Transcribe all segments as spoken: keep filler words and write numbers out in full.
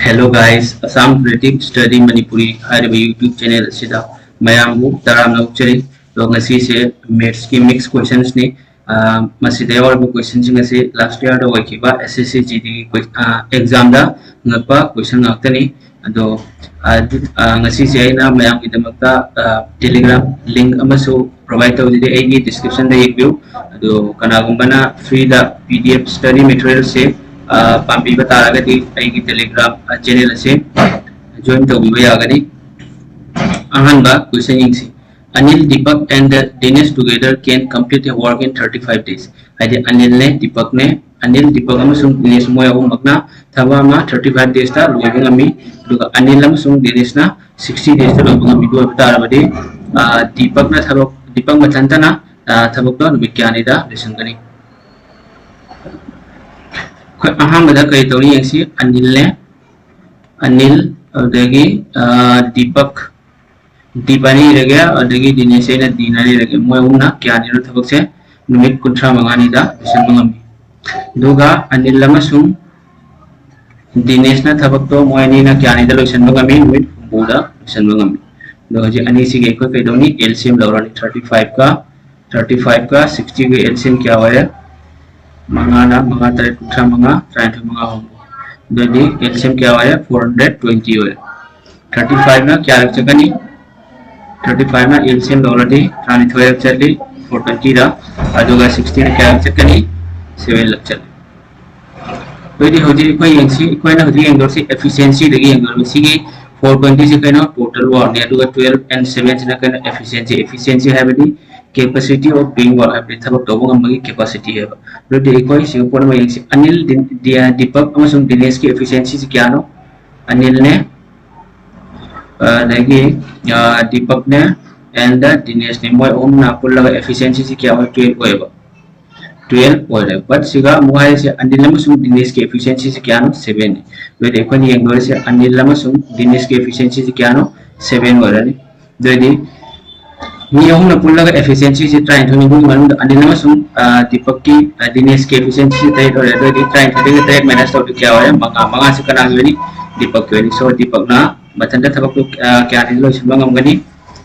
Hello guys, Assam Creative Study Manipuri ꯍꯥꯏꯔꯤꯕ YouTube channel ꯑꯁꯤꯗ ꯃꯌꯥꯝꯕꯨ ꯇꯔꯥꯝꯅ ꯑꯣꯛꯆꯔꯤ꯫ ꯑꯗꯣ ꯉꯁꯤꯁꯦ mathsꯀꯤ mix questionsꯅꯤ꯫ ꯑꯥ, ꯃꯁꯤꯗ ꯌꯥꯎꯔꯤꯕ questionꯁꯤꯡ ꯑꯁꯤ last yearꯗ ꯑꯣꯏꯈꯤꯕ S S C G Dꯒꯤ ꯀꯣꯏ-, ꯑꯥ, examꯗ ꯍꯪꯉꯛꯄ question ꯉꯥꯛꯇꯅꯤ꯫ ꯑꯗꯣ, ꯑꯥ, ꯑꯗꯨ, ꯑꯥ, ꯉꯁꯤꯁꯦ ꯑꯩꯅ ꯃꯌꯥꯝꯒꯤꯗꯃꯛꯇ, ꯑꯥ, Telegram link ꯑꯃꯁꯨ provide ꯇꯧꯖꯔꯤ, ꯑꯩꯒꯤ descriptionꯗ ꯌꯦꯡꯕꯤꯌꯨ꯫ ꯑꯗꯣ ꯀꯅꯥꯒꯨꯝꯕꯅ freeꯗ P D F study materialꯁꯦ, ꯑꯥ, ꯄꯥꯝꯕꯤꯕ ꯇꯥꯔꯒꯗꯤ ꯑꯩꯒꯤ Telegram, ꯑꯥ, channel ꯑꯁꯦ join ꯇꯧꯕꯤꯕ ꯌꯥꯒꯅꯤ꯫ ꯑꯍꯥꯟꯕ question ꯌꯦꯡꯁꯤ꯫ Anil, Deepak and Dinesh together can complete a work in thirty five days. ꯍꯥꯏꯗꯤ ꯑꯅꯤꯜꯅꯦ, ꯗꯤꯄꯛꯅꯦ, ꯑꯅꯤꯜ, ꯗꯤꯄꯛ ꯑꯃꯁꯨꯡ ꯗꯤꯅꯦꯁ ꯃꯣꯏ ꯑꯍꯨꯝꯃꯛꯅ ꯊꯕꯛ ꯑꯃ thirty five daysꯇ ꯂꯣꯏꯕ ꯉꯝꯃꯤ꯫ ꯑꯗꯨꯒ ꯑꯅꯤꯜ ꯑꯃꯁꯨꯡ ꯗꯤꯅꯦꯁꯅ sixty daysꯇ ꯂꯣꯏꯕ ꯉꯝꯃꯤ꯫ ꯑꯗꯨ ꯑꯣꯏꯕ ꯇꯥꯔꯕꯗꯤ, ꯑꯥ, ꯗꯤꯄꯛꯅ ꯊꯕꯛ, ꯗꯤꯄꯛ ꯃꯊꯟꯇꯅ, ꯑꯥ, ꯊꯕꯛꯇꯣ ꯅꯨꯃꯤꯠ ꯀꯌꯥꯅꯤꯗ ꯂꯣꯏꯁꯤꯟꯒꯅꯤ? ꯑꯩꯈꯣꯏ ꯑꯍꯥꯟꯕꯗ ꯀꯔꯤ ꯇꯧꯅꯤ ꯌꯦꯡꯁꯤ꯫ ꯑꯅꯤꯜꯅꯦ, ꯑꯅꯤꯜ, ꯑꯗꯨꯗꯒꯤ, ꯑꯥ, ꯗꯤꯄꯛ, ꯗꯤꯞ ꯑꯅꯤ ꯏꯔꯒꯦ, ꯑꯗꯒꯤ ꯗꯤꯅꯦꯁ ꯑꯩꯅ ꯗꯤꯅ ꯑꯅꯤ ꯏꯔꯒꯦ꯫ ꯃꯣꯏ ꯑꯍꯨꯝꯅ ꯀꯌꯥꯅꯤꯅꯣ ꯊꯕꯛꯁꯦ? ꯅꯨꯃꯤꯠ ꯀꯨꯟꯊ꯭ꯔꯥ ꯃꯉꯥꯅꯤꯗ ꯂꯣꯏꯁꯤꯟꯕ ꯉꯝꯃꯤ꯫ ꯑꯗꯨꯒ ꯑꯅꯤꯜ ꯑꯃꯁꯨꯡ ꯗꯤꯅꯦꯁꯅ ꯊꯕꯛꯇꯣ ꯃꯣꯏ ꯑꯅꯤꯅ ꯀꯌꯥꯅꯤꯗ ꯂꯣꯏꯁꯤꯟꯕ ꯉꯝꯃꯤ? ꯅꯨꯃꯤꯠ ꯍꯨꯝꯐꯨꯗ ꯂꯣꯏꯁꯤꯟꯕ ꯉꯝꯃꯤ꯫ ꯑꯗꯣ ꯍꯧꯖꯤꯛ ꯑꯅꯤꯁꯤꯒꯤ ꯑꯩꯈꯣꯏ ꯀꯩꯗꯧꯅꯤ? L C M ꯂꯧꯔꯅꯤ꯫ Thirty fiveꯀ, thirty fiveꯀ sixtyꯒ L C M ꯀꯌꯥ ꯑꯣꯏꯔꯦ? ꯃꯉꯥꯅ ꯃꯉꯥ ꯇꯔꯦꯠ ꯀꯨꯟꯊ꯭ꯔꯥ ꯃꯉꯥ, ꯇꯔꯥꯅꯤꯊꯣꯏ ꯃꯉꯥ ꯍꯨꯝꯐꯨ꯫ ꯑꯗꯨꯗꯤ L C M ꯀꯌꯥ ꯑꯣꯏꯔꯦ? Four hundred twenty ꯑꯣꯏꯔꯦ꯫ Thirty fiveꯅ ꯀꯌꯥꯔꯛ ꯆꯠꯀꯅꯤ? Thirty fiveꯅ L C M ꯂꯧꯔꯗꯤ ꯇꯔꯥꯅꯤꯊꯣꯏꯔꯛ ꯆꯠꯂꯤ, four twentyꯗ꯫ ꯑꯗꯨꯒ sixtyꯅ ꯀꯌꯥꯔꯛ ꯆꯠꯀꯅꯤ? Sevenꯂꯛ ꯆꯠꯂꯤ꯫ ꯑꯗꯨꯗꯤ ꯍꯧꯖꯤꯛ ꯑꯩꯈꯣꯏ ꯌꯦꯡꯁꯤ, ꯑꯩꯈꯣꯏꯅ ꯍꯧꯖꯤꯛ ꯌꯦꯡꯗꯧꯔꯤꯁꯤ efficiencyꯗꯒꯤ ꯌꯦꯡꯗꯧꯔꯤꯕ꯫ ꯁꯤꯒꯤ four twentyꯁꯤ ꯀꯩꯅꯣ? Total workꯅꯤ꯫ ꯑꯗꯨꯒ twelve and sevenꯁꯤꯅ ꯀꯩꯅꯣ? Efficiency꯫ Efficiency ꯍꯥꯏꯕꯗꯤ capacity of doing work ꯍꯥꯏꯕꯗꯤ ꯊꯕꯛ ꯇꯧꯕ ꯉꯝꯕꯒꯤ capacity ꯍꯥꯏꯕ꯫ ꯑꯗꯨꯗꯤ ꯑꯩꯈꯣꯏ ꯁꯤꯒꯤ ꯄꯣꯠ ꯑꯃ ꯌꯦꯡꯁꯤ꯫ ꯑꯅꯤꯜ, ꯗꯤ-, ꯗꯤ-, ꯗꯤꯄꯛ ꯑꯃꯁꯨꯡ ꯗꯤꯅꯦꯁꯀꯤ efficiencyꯁꯤ ꯀꯌꯥꯅꯣ? ꯑꯅꯤꯜꯅꯦ, ꯑꯗꯒꯤ, ꯑ, ꯗꯤꯄꯛꯅꯦ, and ꯗꯤꯅꯦꯁꯅꯦ, ꯃꯣꯏ ꯑꯍꯨꯝꯅ ꯄꯨꯜꯂꯒ efficiencyꯁꯤ ꯀꯌꯥ ꯑꯣꯏ? Twelve ꯑꯣꯏꯌꯦꯕ꯫ Twelve ꯑꯣꯏꯔꯦ꯫ But ꯁꯤꯒ ꯑꯃꯨꯛ ꯍꯥꯏꯔꯤꯁꯦ ꯑꯅꯤꯜ ꯑꯃꯁꯨꯡ ꯗꯤꯅꯦꯁꯀꯤ efficiencyꯁꯤ ꯀꯌꯥꯅꯣ? Sevenꯅꯤ꯫ ꯑꯗꯨꯗꯤ ꯑꯩꯈꯣꯏꯅ ꯌꯦꯡꯗꯣꯔꯤꯁꯦ ꯑꯅꯤꯜ ꯑꯃꯁꯨꯡ ꯗꯤꯅꯦꯁꯀꯤ efficiencyꯁꯤ ꯀꯌꯥꯅꯣ? Seven ꯑꯣꯏꯔꯅꯤ꯫ ꯑꯗꯨꯑꯣꯏꯗꯤ ꯃꯤ ꯑꯍꯨꯝꯅ ꯄꯨꯜꯂꯒ efficiencyꯁꯤ ꯇꯔꯥꯅꯤꯊꯣꯏ ꯅꯤꯐꯨꯒꯤ ꯃꯅꯨꯡꯗ ꯑꯅꯤꯜ ꯑꯃꯁꯨꯡ, ꯑ, ꯗꯤꯄꯛꯀꯤ, ꯑ, ꯗꯤꯅꯦꯁꯀꯤ efficiencyꯁꯤ ꯇꯔꯦꯠ ꯑꯣꯏꯔꯦ꯫ ꯑꯗꯨꯑꯣꯏꯗꯤ ꯇꯔꯥꯅꯤꯊꯣꯏꯗꯒꯤ ꯇꯔꯦꯠ minus ꯇꯧꯔꯗꯤ ꯀꯌꯥ ꯑꯣꯏꯔꯦ? ꯃꯉꯥ꯫ ꯃꯉꯥꯁꯤ ꯀꯅꯥꯒꯤ ꯑꯣꯏꯅꯤ? ꯗꯤꯄꯛꯀꯤ ꯑꯣꯏꯅ꯫ So ꯗꯤꯄꯛꯅ ꯃꯊꯟꯇ ꯊꯕꯛꯇꯨ ꯀꯌꯥꯗꯤ ꯂꯣꯏꯁꯤꯟꯕ ꯉꯝꯒꯅꯤ?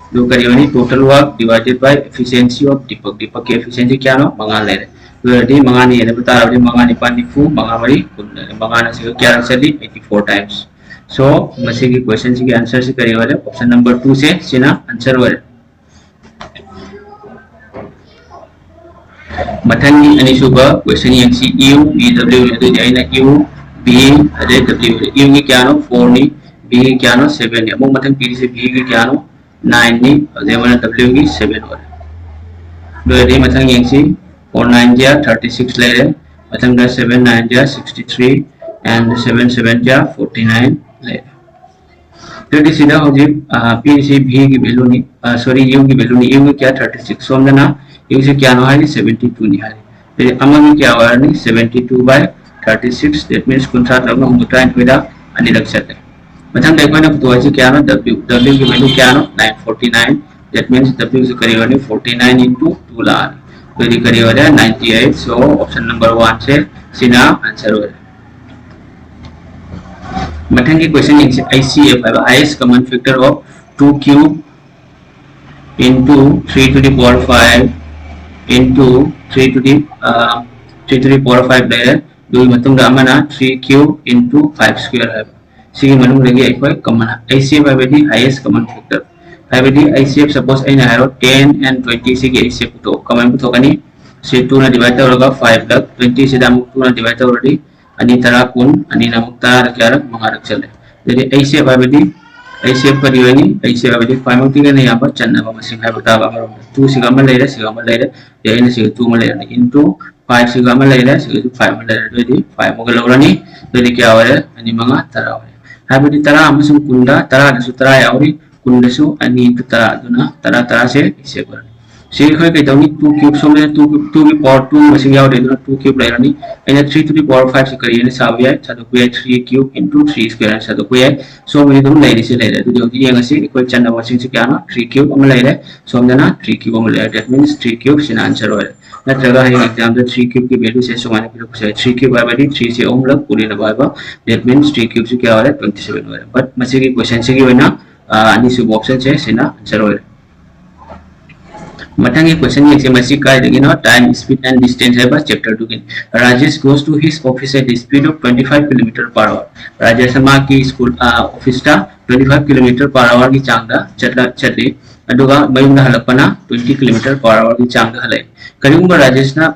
ꯑꯗꯨ ꯀꯔꯤ ꯑꯣꯏꯅꯤ? Total work divided by efficiency of Deepak. ꯗꯤꯄꯛꯀꯤ efficiency ꯀꯌꯥꯅꯣ? ꯃꯉꯥ ꯂꯩꯔꯦ꯫ ꯑꯗꯨ ꯑꯣꯏꯔꯗꯤ ꯃꯉꯥꯅꯤ ꯍꯦꯟꯅꯕ ꯇꯥꯔꯕꯗꯤ ꯃꯉꯥ ꯅꯤꯄꯥꯜ ꯅꯤꯐꯨ, ꯃꯉꯥ ꯃꯔꯤ ꯀꯨꯟ ꯂꯩꯔꯦ꯫ ꯃꯉꯥꯅ ꯁꯤꯒ ꯀꯌꯥꯔꯛ ꯆꯠꯂꯤ? Eighty four times꯫ So ꯃꯁꯤꯒꯤ question ꯁꯤꯒꯤ answer ꯁꯤ ꯀꯔꯤ ꯑꯣꯏꯔꯦ? Option number two ꯁꯦ ꯁꯤꯅ answer ꯑꯣꯏꯔꯦ꯫ ꯃꯊꯪꯒꯤ ꯑꯅꯤꯁꯨꯕ question ꯌꯦꯡꯁꯤ꯫ U V W ꯑꯗꯨꯗꯤ ꯑꯩꯅ U V ꯑꯗꯩ W U ꯒꯤ ꯀꯌꯥꯅꯣ? Four ꯅꯤ꯫ V ꯒꯤ ꯀꯌꯥꯅꯣ? Seven ꯅꯤ꯫ ꯑꯃꯨꯛ ꯃꯊꯪ ꯄꯤꯔꯤꯁꯦ V ꯒꯤ ꯀꯌꯥꯅꯣ? Nine ꯅꯤ꯫ ꯑꯗꯩ ꯑꯃꯅ W ꯒꯤ seven ꯑꯣꯏꯔꯦ꯫ ꯑꯗꯨ ꯑꯣꯏꯔꯗꯤ ꯃꯊꯪ ꯌꯦꯡꯁꯤ꯫ Four nine ꯖꯥ thirty six ꯂꯩꯔꯦ꯫ ꯃꯊꯪꯗ seven nine ꯖꯥ sixty three and seven seven ꯖꯥ forty nine ꯂꯩꯔꯦ꯫ ꯑꯗꯨꯗꯤ ꯁꯤꯗ ꯍꯧꯖꯤꯛ ꯄꯤꯔꯤꯁꯤ V ꯒꯤ value ꯅꯤ, sorry, U ꯒꯤ value ꯅꯤ꯫ U ꯒꯤ ꯀꯌꯥ? Thirty six꯫ ꯁꯣꯝꯗꯅ U ꯁꯤ ꯀꯌꯥꯅꯣ ꯍꯥꯏꯔꯤ? Seventy two ꯅꯤ ꯍꯥꯏꯔꯤ꯫ ꯑꯗꯨꯗꯤ ꯑꯃꯒꯤ ꯀꯌꯥ ꯑꯣꯏꯔꯅꯤ? Seventy two by thirty six, that means ꯀꯨꯟꯊ꯭ꯔꯥ ꯇꯔꯨꯛꯅ ꯍꯨꯝꯐꯨꯇꯔꯥꯅꯤꯊꯣꯏꯗ ꯑꯅꯤꯔꯛ ꯆꯠꯂꯦ꯫ ꯃꯊꯪꯗ ꯑꯩꯈꯣꯏꯅ ꯄꯨꯊꯣꯛꯏꯁꯤ ꯀꯌꯥꯅꯣ? W꯫ W ꯒꯤ value ꯀꯌꯥꯅꯣ? Nine forty nine꯫ That means W ꯁꯤ ꯀꯔꯤ ꯑꯣꯏꯔꯅꯤ? Forty nine into two ꯂꯥꯛꯑꯅꯤ꯫ ꯑꯗꯨꯗꯤ ꯀꯔꯤ ꯑꯣꯏꯔꯦ? Ninety eight꯫ So option number one ꯁꯦ ꯁꯤꯅ answer ꯑꯣꯏꯔꯦ꯫ ꯃꯊꯪꯒꯤ question ꯌꯦꯡꯁꯤ꯫ H C F ꯍꯥꯏꯕ, highest common factor of two cube into three to the power five into three to the three to the power five ꯂꯩꯔꯦ꯫ ꯑꯗꯨꯒꯤ ꯃꯇꯨꯡꯗ ꯑꯃꯅ three cube into five square ꯍꯥꯏꯕ꯫ ꯁꯤꯒꯤ ꯃꯅꯨꯡꯗꯒꯤ ꯑꯩꯈꯣꯏ common, H C F ꯍꯥꯏꯕꯗꯤ highest common factor꯫ ꯍꯥꯏꯕꯗꯤ H C F, suppose ꯑꯩꯅ ꯍꯥꯏꯔꯣ, ten and twenty ꯁꯤꯒꯤ H C F ꯄꯨꯊꯣꯛꯑꯣ꯫ ꯀꯃꯥꯏꯅ ꯄꯨꯊꯣꯛꯀꯅꯤ? ꯁꯤ two ꯅ divide ꯇꯧꯔꯒ five ꯂꯛ, twenty ꯁꯤꯗ ꯑꯃꯨꯛ two ꯅ divide ꯇꯧꯔꯗꯤ ꯑꯅꯤ ꯇꯔꯥ ꯀꯨꯟ, ꯑꯅꯤꯅ ꯑꯃꯨꯛ ꯇꯔꯥ ꯀꯌꯥꯔꯛ? ꯃꯉꯥꯔꯛ ꯆꯠꯂꯦ꯫ ꯑꯗꯨꯗꯤ H C F ꯍꯥꯏꯕꯗꯤ, H C F ꯀꯔꯤ ꯑꯣꯏꯅꯤ? H C F ꯍꯥꯏꯕꯗꯤ ꯈ꯭ꯋꯥꯏꯃꯛꯇꯒꯤ ꯍꯦꯟꯅ ꯌꯥꯝꯕ ꯆꯟꯅꯕ ꯃꯁꯤꯡ ꯍꯥꯏꯕ ꯇꯥꯕ꯫ ꯑꯃꯔꯣꯝꯗ two ꯁꯤꯒ ꯑꯃ ꯂꯩꯔꯦ, ꯁꯤꯒ ꯑꯃ ꯂꯩꯔꯦ, ꯑꯗꯩ ꯑꯩꯅ ꯁꯤꯒ two ꯑꯃ ꯂꯩꯔꯦ, into five ꯁꯤꯒ ꯑꯃ ꯂꯩꯔꯦ, ꯁꯤꯒꯁꯨ five ꯑꯃ ꯂꯩꯔꯦ꯫ ꯑꯗꯨꯑꯣꯏꯗꯤ five ꯑꯃꯒ ꯂꯧꯔꯅꯤ꯫ ꯑꯗꯨꯑꯣꯏꯗꯤ ꯀꯌꯥ ꯑꯣꯏꯔꯦ? ꯑꯅꯤ ꯃꯉꯥ ꯇꯔꯥ ꯑꯣꯏꯔꯦ꯫ ꯍꯥꯏꯕꯗꯤ ꯇꯔꯥ ꯑꯃꯁꯨꯡ ꯀꯨꯟꯗ, ꯇꯔꯥꯗꯁꯨ ꯇꯔꯥ ꯌꯥꯎꯔꯤ, ꯀꯨꯟꯗꯁꯨ ꯑꯅꯤ into ꯇꯔꯥ, ꯑꯗꯨꯅ ꯇꯔꯥ, ꯇꯔꯥꯁꯦ H C F ꯑꯣꯏꯔꯅꯤ꯫ ꯁꯤ ꯑꯩꯈꯣꯏ ꯀꯩꯗꯧꯅꯤ? Two cube, ꯁꯣꯝꯗ two cube, two ꯒꯤ power two ꯃꯁꯤꯡ ꯌꯥꯎꯗꯦ, ꯑꯗꯨꯅ two cube ꯂꯩꯔꯅꯤ꯫ ꯑꯩꯅ three to the power five ꯁꯤ ꯀꯔꯤ ꯍꯥꯏꯅ ꯁꯥꯕ ꯌꯥꯏ? ꯁꯥꯗꯣꯛꯄ ꯌꯥꯏ, three cube into three square ꯍꯥꯏꯅ ꯁꯥꯗꯣꯛꯄ ꯌꯥꯏ꯫ ꯁꯣꯝꯒꯤꯗꯤ ꯑꯗꯨꯝ ꯂꯩꯔꯤꯁꯦ ꯂꯩꯔꯦ꯫ ꯑꯗꯨꯗꯤ ꯍꯧꯖꯤꯛ ꯌꯦꯡꯉꯁꯤ, ꯑꯩꯈꯣꯏ ꯆꯟꯅꯕ ꯃꯁꯤꯡꯁꯦ ꯀꯌꯥꯅꯣ? Three cube ꯑꯃ ꯂꯩꯔꯦ, ꯁꯣꯝꯗꯅ three cube ꯑꯃ ꯂꯩꯔꯦ꯫ That means three cube ꯁꯤꯅ answer ꯑꯣꯏꯔꯦ꯫ ꯅꯠꯇ꯭ꯔꯒ ꯍꯌꯦꯡ exam ꯗ three cube ꯀꯤ value ꯁꯦ ꯁꯨꯃꯥꯏꯅ ꯄꯤꯔꯛꯄꯁꯨ ꯌꯥꯏ꯫ Three cube ꯍꯥꯏꯕꯗꯤ three ꯁꯦ ꯑꯍꯨꯝꯂꯛ ꯄꯨꯔꯤꯅꯕ ꯍꯥꯏꯕ꯫ That means three cube ꯁꯤ ꯀꯌꯥ ꯑꯣꯏꯔꯦ? Twenty seven ꯑꯣꯏꯔꯦ꯫ But ꯃꯁꯤꯒꯤ question ꯁꯤꯒꯤ ꯑꯣꯏꯅ, ꯑ, ꯑꯅꯤꯁꯨꯕ option ꯁꯦ ꯁꯤꯅ answer ꯑꯣꯏꯔꯦ꯫ ꯃꯊꯪꯒꯤ question ꯌꯦꯡꯁꯤ, ꯃꯁꯤ ꯀꯥꯏꯗꯒꯤꯅꯣ? Time, Speed and Distance ꯍꯥꯏꯕ chapter ꯗꯨꯒꯤꯅꯤ꯫ Rajesh goes to his office at the speed of twenty five kilometer per hour. ꯔꯥꯖꯦꯁꯅ ꯃꯍꯥꯛꯀꯤ school, ꯑ, office ꯇ twenty five kilometer per hour ꯒꯤ ꯆꯥꯡꯗ ꯆꯠꯂ-, ꯆꯠꯂꯤ, ꯑꯗꯨꯒ ꯃꯌꯨꯝꯗ ꯍꯜꯂꯛꯄꯅ twenty kilometer per hour ꯒꯤ ꯆꯥꯡꯗ ꯍꯜꯂꯛꯏ꯫ ꯀꯔꯤꯒꯨꯝꯕ ꯔꯥꯖꯦꯁꯅ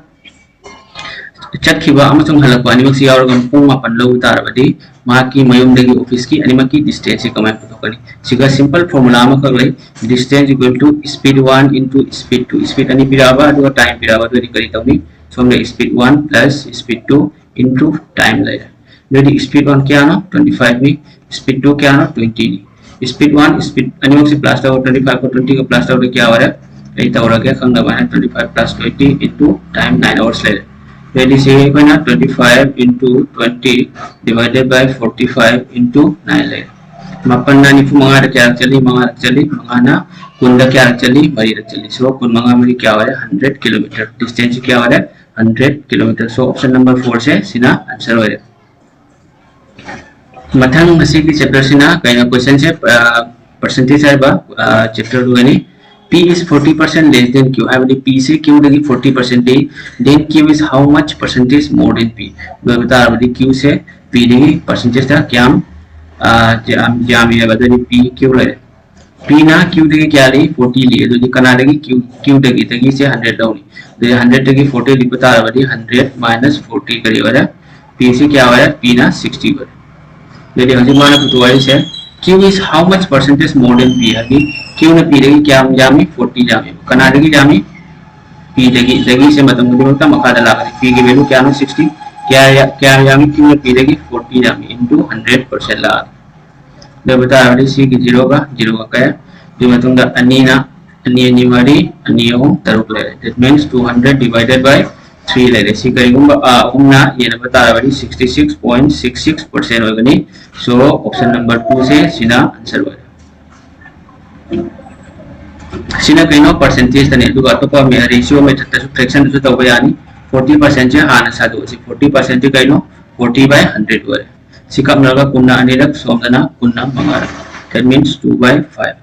ꯆꯠꯈꯤꯕ ꯑꯃꯁꯨꯡ ꯍꯜꯂꯛꯄ ꯑꯅꯤꯃꯛꯁꯤ ꯌꯥꯎꯔꯒ ꯄꯨꯡ ꯃꯥꯄꯟ ꯂꯧꯕ ꯇꯥꯔꯕꯗꯤ, ꯃꯍꯥꯛꯀꯤ ꯃꯌꯨꯝꯗꯒꯤ office ꯀꯤ ꯑꯅꯤꯃꯛꯀꯤ distance ꯁꯤ ꯀꯃꯥꯏꯅ ꯄꯨꯊꯣꯛꯀꯅꯤ? ꯁꯤꯒ simple formula ꯑꯃꯈꯛ ꯂꯩ, distance equal to speed one into speed two꯫ Speed ꯑꯅꯤ ꯄꯤꯔꯛꯑꯕ, ꯑꯗꯨꯒ time ꯄꯤꯔꯛꯑꯕ, ꯑꯗꯨꯗꯤ ꯀꯔꯤ ꯇꯧꯅꯤ? ꯁꯣꯝꯗ speed one plus speed two into time ꯂꯩꯔꯦ꯫ ꯑꯗꯨꯗꯤ speed one ꯀꯌꯥꯅꯣ? Twenty five ꯅꯤ꯫ Speed two ꯀꯌꯥꯅꯣ? Twenty ꯅꯤ꯫ Speed one, speed ꯑꯅꯤꯃꯛꯁꯤ plus ꯇꯧꯔ, twenty five ꯀ twenty ꯒ plus ꯇꯧꯔꯗꯤ ꯀꯌꯥ ꯑꯣꯏꯔꯦ? ꯑꯩ ꯇꯧꯔꯒꯦ, ꯈꯪꯗꯕ ꯍꯥꯏꯅ twenty five plus twenty into time nine hours ꯂꯩꯔꯦ꯫ ꯑꯗꯨꯗꯤ ꯁꯤ ꯑꯩꯈꯣꯏꯅ twenty five into twenty divided by forty five into nine ꯂꯩꯔꯦ꯫ ꯃꯥꯄꯟꯅ ꯅꯤꯐꯨ ꯃꯉꯥꯗ ꯀꯌꯥꯔꯛ ꯆꯠꯂꯤ? ꯃꯉꯥꯔꯛ ꯆꯠꯂꯤ꯫ ꯃꯉꯥꯅ ꯀꯨꯟꯗ ꯀꯌꯥꯔꯛ ꯆꯠꯂꯤ? ꯃꯔꯤꯔꯛ ꯆꯠꯂꯤ꯫ So ꯀꯨꯟ ꯃꯉꯥ ꯃꯔꯤ ꯀꯌꯥ ꯑꯣꯏꯔꯦ? Hundred kilometer꯫ Distance ꯁꯤ ꯀꯌꯥ ꯑꯣꯏꯔꯦ? Hundred kilometer꯫ So option number four ꯁꯦ ꯁꯤꯅ answer ꯑꯣꯏꯔꯦ꯫ ꯃꯊꯪ ꯑꯁꯤꯒꯤ chapter ꯁꯤꯅ ꯀꯩꯅꯣ? Question ꯁꯦ, ꯑ, percentage ꯍꯥꯏꯕ, ꯑ, chapter ꯗꯨꯒꯅꯤ꯫ P is forty percent less than Q, ꯍꯥꯏꯕꯗꯤ P ꯁꯦ Q ꯗꯒꯤ forty percent D, then Q is how much percentage more than P? ꯑꯗꯨ ꯑꯣꯏꯕ ꯇꯥꯔꯕꯗꯤ Q ꯁꯦ P ꯗꯒꯤ percentage ꯇ ꯀꯌꯥꯝ, ꯑ, ꯌꯥꯝ, ꯌꯥꯝꯃꯤ ꯍꯥꯏꯕ, ꯑꯗꯨꯗꯤ P Q ꯂꯩꯔꯦ꯫ P ꯅ Q ꯗꯒꯤ ꯀꯌꯥ ꯂꯩ? Forty ꯂꯩ꯫ ꯑꯗꯨꯗꯤ ꯀꯅꯥꯗꯒꯤ? Q, Q ꯗꯒꯤ, ꯗꯒꯤ ꯁꯦ hundred ꯂꯧꯅꯤ꯫ ꯑꯗꯨꯗꯤ hundred ꯗꯒꯤ forty ꯂꯤꯛꯄ ꯇꯥꯔꯕꯗꯤ hundred minus forty ꯀꯔꯤ ꯑꯣꯏꯔꯦ? P ꯁꯤ ꯀꯌꯥ ꯑꯣꯏꯔꯦ? P ꯅ sixty ꯑꯣꯏꯔꯦ꯫ ꯑꯗꯨꯗꯤ ꯍꯧꯖꯤꯛ ꯃꯥꯅ ꯄꯨꯊꯣꯛꯂꯛꯏꯁꯦ, Q is how much percentage more than P ꯍꯥꯏꯗꯤ Q ꯅ P ꯗꯒꯤ ꯀꯌꯥꯝ ꯌꯥꯝꯃꯤ? Forty ꯌꯥꯝꯃꯤ꯫ ꯀꯅꯥꯗꯒꯤ ꯌꯥꯝꯃꯤ? P ꯗꯒꯤ꯫ ꯗꯒꯤ ꯁꯦ ꯃꯇꯝ ꯈꯨꯗꯤꯡꯃꯛꯇ ꯃꯈꯥꯗ ꯂꯥꯛꯀꯅꯤ꯫ P ꯒꯤ value ꯀꯌꯥꯅꯣ? Sixty꯫ ꯀꯌꯥ ꯌꯥ-, ꯀꯌꯥ ꯌꯥꯝꯃꯤ? Q ꯅ P ꯗꯒꯤ forty ꯌꯥꯝꯃꯤ, into hundred percent ꯂꯥꯛꯑꯅꯤ꯫ ꯑꯗꯨ ꯑꯣꯏꯕ ꯇꯥꯔꯒꯗꯤ ꯁꯤꯒꯤ zero ꯒ zero ꯒ ꯀꯛꯑꯦ꯫ ꯑꯗꯨꯒꯤ ꯃꯇꯨꯡꯗ ꯑꯅꯤꯅ ꯑꯅꯤ ꯑꯅꯤ ꯃꯔꯤ, ꯑꯅꯤ ꯑꯍꯨꯝ ꯇꯔꯨꯛ ꯂꯩꯔꯦ꯫ That means two hundred divided by three ꯂꯩꯔꯦ꯫ ꯁꯤ ꯀꯔꯤꯒꯨꯝꯕ ꯑ, ꯑꯍꯨꯝꯅ ꯌꯦꯟꯅꯕ ꯇꯥꯔꯕꯗꯤ sixty six point six six percent ꯑꯣꯏꯒꯅꯤ꯫ So option number two ꯁꯦ ꯁꯤꯅ answer ꯑꯣꯏꯔꯦ꯫ ꯁꯤꯅ ꯀꯩꯅꯣ? Percentage ꯇꯅꯤ꯫ ꯑꯗꯨꯒ ꯑꯇꯣꯞꯄ ratio methodꯇꯁꯨ, fraction ꯗꯁꯨ ꯇꯧꯕ ꯌꯥꯅꯤ꯫ Forty percent ꯁꯦ ꯍꯥꯟꯅ ꯁꯥꯗꯣꯛꯑꯁꯤ꯫ Forty percent ꯁꯦ ꯀꯩꯅꯣ? Forty by hundred ꯑꯣꯏꯔꯦ꯫ ꯁꯤ ꯀꯛꯅꯔꯒ ꯀꯨꯟꯅ ꯑꯅꯤꯔꯛ, ꯁꯣꯝꯗꯅ ꯀꯨꯟꯅ ꯃꯉꯥꯔꯛ꯫ That means two by five꯫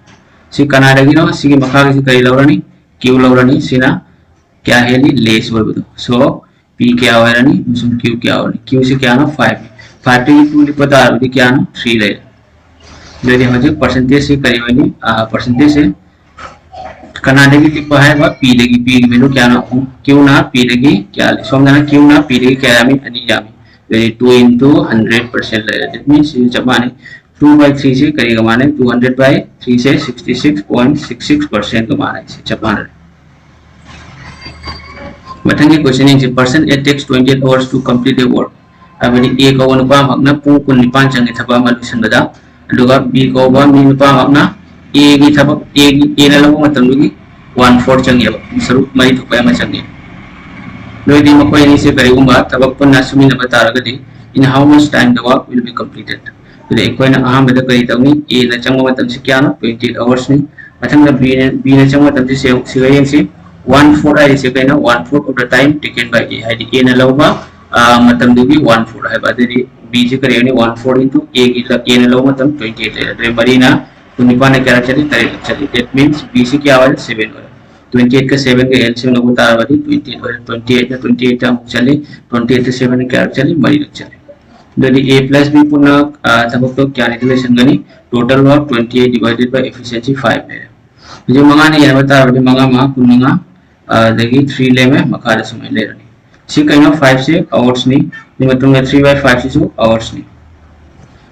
ꯁꯤ ꯀꯅꯥꯗꯒꯤꯅꯣ? ꯁꯤꯒꯤ ꯃꯈꯥꯒꯤꯁꯤ ꯀꯔꯤ ꯂꯧꯔꯅꯤ? Q ꯂꯧꯔꯅꯤ꯫ ꯁꯤꯅ ꯀꯌꯥ ꯍꯦꯜꯂꯤ? Less ꯑꯣꯏꯕꯗꯣ꯫ So P ꯀꯌꯥ ꯑꯣꯏꯔꯅꯤ ꯑꯃꯁꯨꯡ Q ꯀꯌꯥ ꯑꯣꯏꯔꯅꯤ? Q ꯁꯤ ꯀꯌꯥꯅꯣ? Five ꯅꯤ꯫ Five ꯇꯒꯤ two ꯂꯤꯛꯄ ꯇꯥꯔꯕꯗꯤ ꯀꯌꯥꯅꯣ? Three ꯂꯩꯔꯦ꯫ ꯑꯗꯨꯗꯤ ꯍꯧꯖꯤꯛ percentage ꯁꯤ ꯀꯔꯤ ꯑꯣꯏꯅꯤ? ꯑꯥ, percentage ꯁꯦ ꯀꯅꯥꯗꯒꯤ ꯂꯤꯛꯄ ꯍꯥꯏꯕ? P ꯗꯒꯤ꯫ P ꯒꯤ value ꯀꯌꯥꯅꯣ? ꯑꯍꯨꯝ꯫ Q ꯅ P ꯗꯒꯤ ꯀꯌꯥ ꯂꯤꯛ? ꯁꯣꯝꯗꯅ Q ꯅ P ꯗꯒꯤ ꯀꯌꯥ ꯌꯥꯝꯃꯤ? ꯑꯅꯤ ꯌꯥꯝꯃꯤ꯫ ꯑꯗꯨꯗꯤ two into hundred percent ꯂꯩꯔꯦ꯫ That means ꯁꯤꯁꯨ ꯆꯞ ꯃꯥꯟꯅꯩ꯫ Two by three ꯁꯦ ꯀꯔꯤꯒ ꯃꯥꯟꯅꯩ? Two hundred by three say sixty six point six six percent ꯒ ꯃꯥꯟꯅꯩ꯫ ꯁꯤ ꯆꯞ ꯃꯥꯟꯅꯔꯦ꯫ ꯃꯊꯪꯒꯤ question ꯌꯦꯡꯁꯤ꯫ Person A takes twenty eight hours to complete a work꯫ ꯍꯥꯏꯕꯗꯤ A ꯀꯧꯕ ꯅꯨꯄꯥ ꯑꯃꯈꯛꯅ ꯄꯨꯡ ꯀꯨꯟꯅꯤꯄꯥꯟ ꯆꯪꯉꯤ ꯊꯕꯛ ꯑꯃ ꯂꯣꯏꯁꯤꯟꯕꯗ, ꯑꯗꯨꯒ B ꯀꯧꯕ ꯃꯤ ꯅꯨꯄꯥ ꯑꯃꯈꯛꯅ A ꯒꯤ ꯊꯕꯛ, A ꯒꯤ, A ꯅ ꯂꯧꯕ ꯃꯇꯝꯗꯨꯒꯤ one fourth ꯆꯪꯉꯦꯕ, ꯁꯔꯨꯛ ꯃꯔꯤ ꯊꯣꯛꯄ ꯑꯃ ꯆꯪꯉꯦ꯫ ꯅꯣꯏꯗꯤ ꯃꯈꯣꯏ ꯑꯅꯤꯁꯦ ꯀꯔꯤꯒꯨꯝꯕ ꯊꯕꯛ ꯄꯨꯟꯅ ꯁꯨꯃꯤꯟꯅꯕ ꯇꯥꯔꯒꯗꯤ, in how much time the work will be completed? ꯑꯗꯨꯗꯤ ꯑꯩꯈꯣꯏꯅ ꯑꯍꯥꯟꯕꯗ ꯀꯔꯤ ꯇꯧꯅꯤ? A ꯅ ꯆꯪꯕ ꯃꯇꯝꯁꯤ ꯀꯌꯥꯅꯣ? Twenty eight hours ꯅꯤ꯫ ꯃꯊꯪꯗ B ꯅ, B ꯅ ꯆꯪꯕ ꯃꯇꯝꯁꯤ ꯁꯦ-, ꯁꯤꯒ ꯌꯦꯡꯁꯤ꯫ One fourth ꯍꯥꯏꯔꯤꯁꯦ ꯀꯩꯅꯣ? One fourth of the time taken by A, ꯍꯥꯏꯗꯤ A ꯅ ꯂꯧꯕ, ꯑ, ꯃꯇꯝꯗꯨꯒꯤ one fourth ꯍꯥꯏꯕ꯫ ꯑꯗꯨꯗꯤ B ꯁꯤ ꯀꯔꯤ ꯑꯣꯏꯅꯤ? One fourth into A ꯒꯤ ꯂ-, A ꯅ ꯂꯧꯕ ꯃꯇꯝ twenty eight ꯂꯩꯔꯦ꯫ ꯑꯗꯨꯗꯤ ꯃꯔꯤꯅ ꯀꯨꯟꯅꯤꯄꯥꯟꯅ ꯀꯌꯥꯔꯛ ꯆꯠꯂꯤ? ꯇꯔꯦꯠꯂꯛ ꯆꯠꯂꯤ꯫ That means B ꯁꯤ ꯀꯌꯥ ꯑꯣꯏꯔꯦ? Seven ꯑꯣꯏꯔꯦ꯫ Twenty eight ꯀ seven ꯒ L C M ꯂꯧꯕ ꯇꯥꯔꯕꯗꯤ twenty eight ꯑꯣꯏꯔꯦ꯫ Twenty eight ꯅ twenty eight ꯇ ꯑꯃꯨꯛ ꯆꯠꯂꯤ꯫ Twenty eight ꯇ seven ꯅ ꯀꯌꯥꯔꯛ ꯆꯠꯂꯤ? ꯃꯔꯤꯔꯛ ꯆꯠꯂꯤ꯫ ꯑꯗꯨꯗꯤ A plus B ꯄꯨꯟꯅ, ꯑ, ꯊꯕꯛꯇꯣ ꯀꯌꯥꯅꯤꯗ ꯂꯣꯏꯁꯤꯟꯒꯅꯤ? Total work twenty eight divided by efficiency five ꯂꯩꯔꯦ꯫ ꯍꯧꯖꯤꯛ ꯃꯉꯥꯅ ꯌꯥꯟꯕ ꯇꯥꯔꯕꯗꯤ ꯃꯉꯥ ꯃꯉꯥ ꯀꯨꯟꯃꯉꯥ, ꯑꯗꯒꯤ three ꯂꯦꯝꯃꯦ, ꯃꯈꯥꯗ ꯁꯨꯃꯥꯏꯅ ꯂꯩꯔꯅꯤ꯫ ꯁꯤ ꯀꯩꯅꯣ? Five ꯁꯦ hours ꯅꯤ꯫ ꯑꯗꯨꯒꯤ ꯃꯇꯨꯡꯗ three by five ꯁꯤꯁꯨ hours ꯅꯤ꯫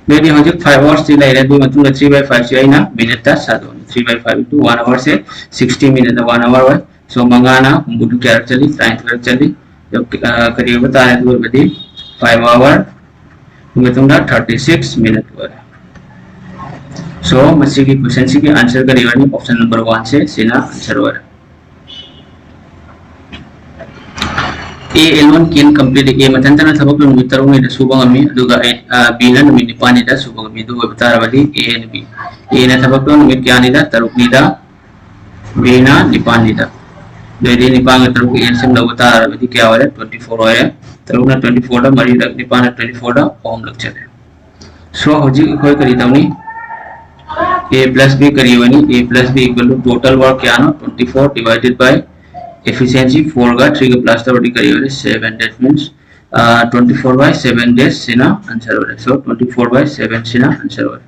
ꯑꯗꯨꯗꯤ ꯍꯧꯖꯤꯛ five hours ꯇꯤ ꯂꯩꯔꯦ꯫ ꯑꯗꯨꯒꯤ ꯃꯇꯨꯡꯗ three by five ꯁꯤ ꯑꯩꯅ minute ꯇ ꯁꯥꯗꯣꯛꯑꯅꯤ꯫ Three by five into one hour say sixty minute ꯅ one hour ꯑꯣꯏ꯫ So ꯃꯉꯥꯅ ꯍꯨꯝꯐꯨꯗ ꯀꯌꯥꯔꯛ ꯆꯠꯂꯤ? ꯇꯔꯥꯅꯤꯊꯣꯏꯔꯛ ꯆꯠꯂꯤ꯫ ꯑꯗꯨ, ꯑ, ꯀꯔꯤ ꯑꯣꯏꯕ ꯇꯥꯔꯦ? ꯑꯗꯨ ꯑꯣꯏꯔꯒꯗꯤ five hour, ꯑꯗꯨꯒꯤ ꯃꯇꯨꯡꯗ thirty six minute ꯑꯣꯏꯔꯦ꯫ So ꯃꯁꯤꯒꯤ question ꯁꯤꯒꯤ answer ꯀꯔꯤ ꯑꯣꯏꯔꯅꯤ? Option number one ꯁꯦ ꯁꯤꯅ answer ꯑꯣꯏꯔꯦ꯫ A alone can complete, A ꯃꯊꯟꯇꯅ ꯊꯕꯛꯇꯣ ꯅꯨꯃꯤꯠ ꯇꯔꯨꯛꯅꯤꯗ ꯁꯨꯕ ꯉꯝꯃꯤ, ꯑꯗꯨꯒ A, ꯑ, B ꯅ ꯅꯨꯃꯤꯠ ꯅꯤꯄꯥꯜꯅꯤꯗ ꯁꯨꯕ ꯉꯝꯃꯤ꯫ ꯑꯗꯨ ꯑꯣꯏꯕ ꯇꯥꯔꯕꯗꯤ A and B, A ꯅ ꯊꯕꯛꯇꯣ ꯅꯨꯃꯤꯠ ꯀꯌꯥꯅꯤꯗ? ꯇꯔꯨꯛꯅꯤꯗ, B ꯅ ꯅꯤꯄꯥꯜꯅꯤꯗ꯫ ꯑꯗꯨꯑꯣꯏꯗꯤ ꯅꯤꯄꯥꯜꯒ ꯇꯔꯨꯛꯀ L C M ꯂꯧꯕ ꯇꯥꯔꯕꯗꯤ ꯀꯌꯥ ꯑꯣꯏꯔꯦ? Twenty four ꯑꯣꯏꯔꯦ꯫ ꯇꯔꯨꯛꯅ twenty fourꯗ ꯃꯔꯤꯔꯛ, ꯅꯤꯄꯥꯜꯅ twenty fourꯗ ꯑꯍꯨꯝꯂꯛ ꯆꯠꯂꯦ꯫ So ꯍꯧꯖꯤꯛ ꯑꯩꯈꯣꯏ ꯀꯔꯤ ꯇꯧꯅꯤ? A plus B ꯀꯔꯤ ꯑꯣꯏꯅꯤ? A plus B equal to total work ꯀꯌꯥꯅꯣ? Twenty four divided by efficiency fourꯒ threeꯒ plus ꯇꯧꯔꯗꯤ ꯀꯔꯤ ꯑꯣꯏꯔꯦ? Seven. That means, uh, twenty four by seven days ꯁꯤꯅ answer ꯑꯣꯏꯔꯦ꯫ So twenty four by seven ꯁꯤꯅ answer ꯑꯣꯏꯔꯦ꯫